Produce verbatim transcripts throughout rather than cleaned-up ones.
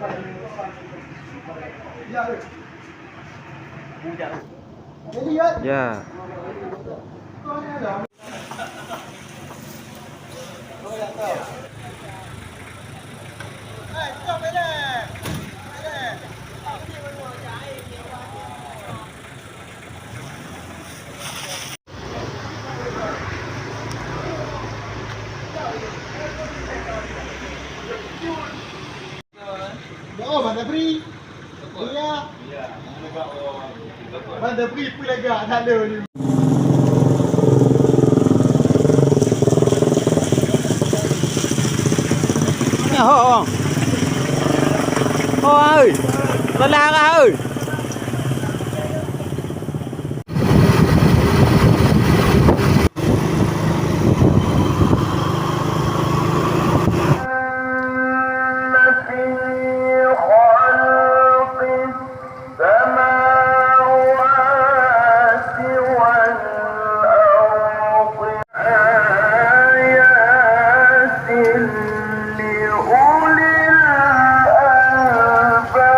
Ya. Oh, Bang Sabri. Iya. Bang Sabri pun lagak tak ada ni. Ho, ho. Ho, oi. Salah arah, oi. إن في خلق السماوات والأرض آيات لأولي الألباب.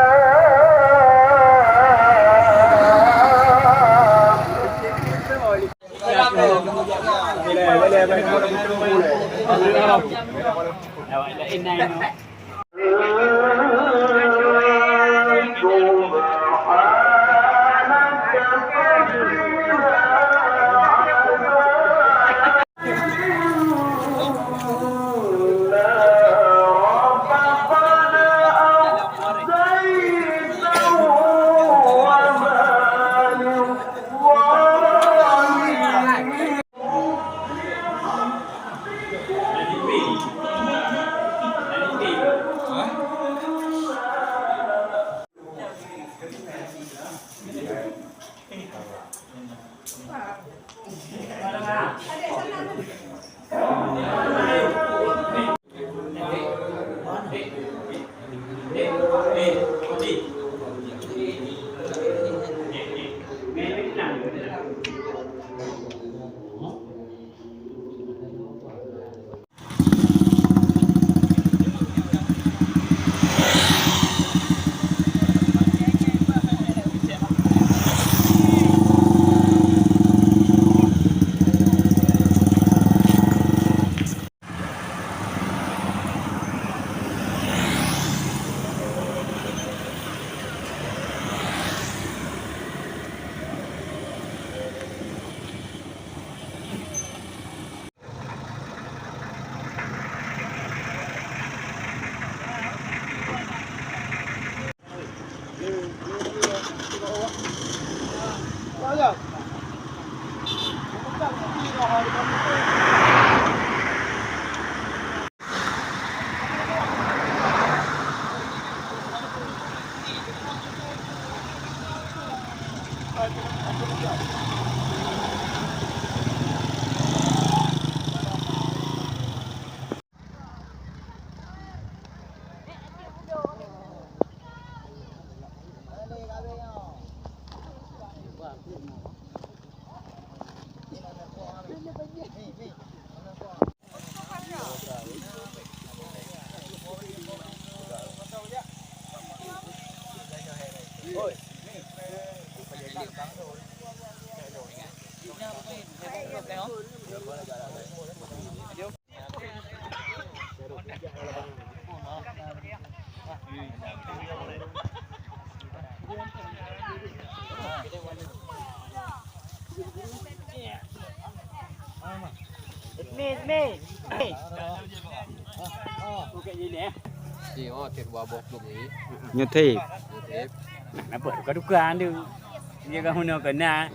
Nyoe tép. Napa duka-duka tu? Dia kan guna kena.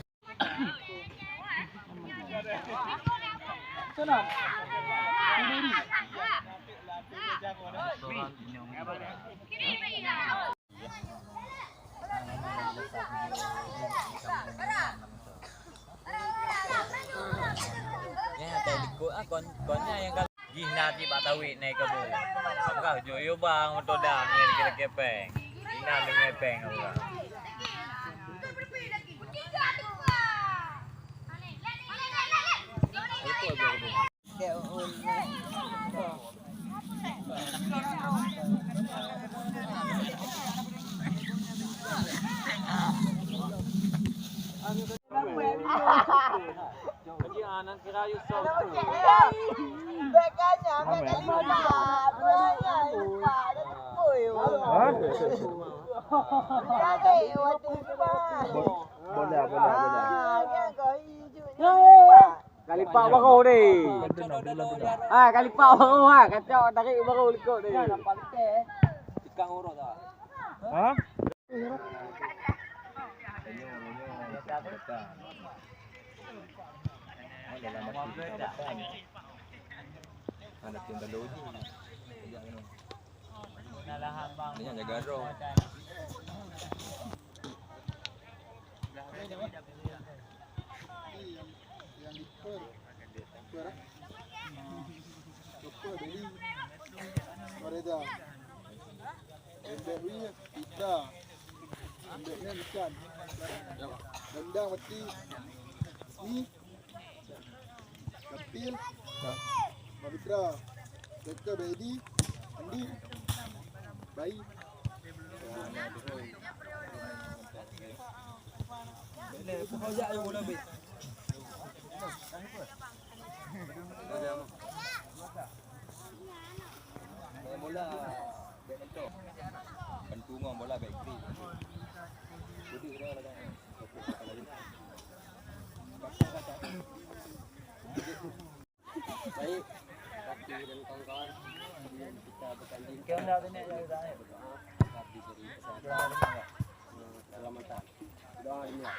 Nyan atai likot ah, kon, kon nyan nyang ka. Jih na cit bak tawet nai kamoe. Sangkah jok yoh bang oto dah ngon kepeng. Inan deungon peng urang. Hah? Bola, bola, bola. Kalipak baru ni. Ha, kalipak baru ha. Kacok tarik baru likot ni. Ha? Ada pun dalam uji. Ini jaga roh. Yang diper. Diper, eh? Diper, beli. Mereka. Embek wih, pita. Embek nyan ikan. Rendang mati. Ni. Kapil. Mabitra. Teka bedi. Andi. Bayi. Bola. Bèk mantong. Bantu ngon bola bèk klik. Duduk dah lah kan. Baik. Kaki dan kawan-kawan. Kita bertanding. Kita diberi kesehatan. Keselamatan. Doa dunia.